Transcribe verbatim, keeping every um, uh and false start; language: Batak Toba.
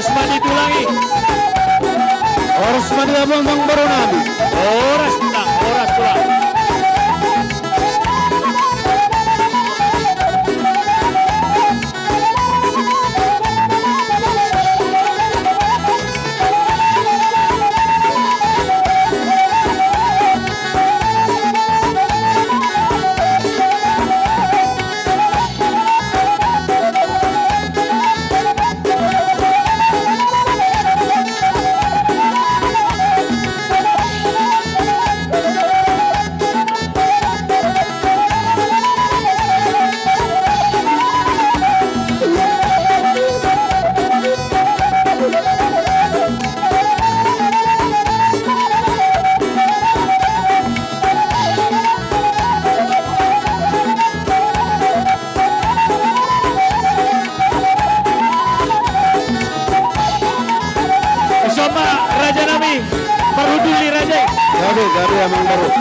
Horas ma di tulang i. Horas ma di hamu amangboru nami. Horas tulang, horas tulang. Ison ma raja nami, marhundul di raja i. Gabe, gabe amangboru.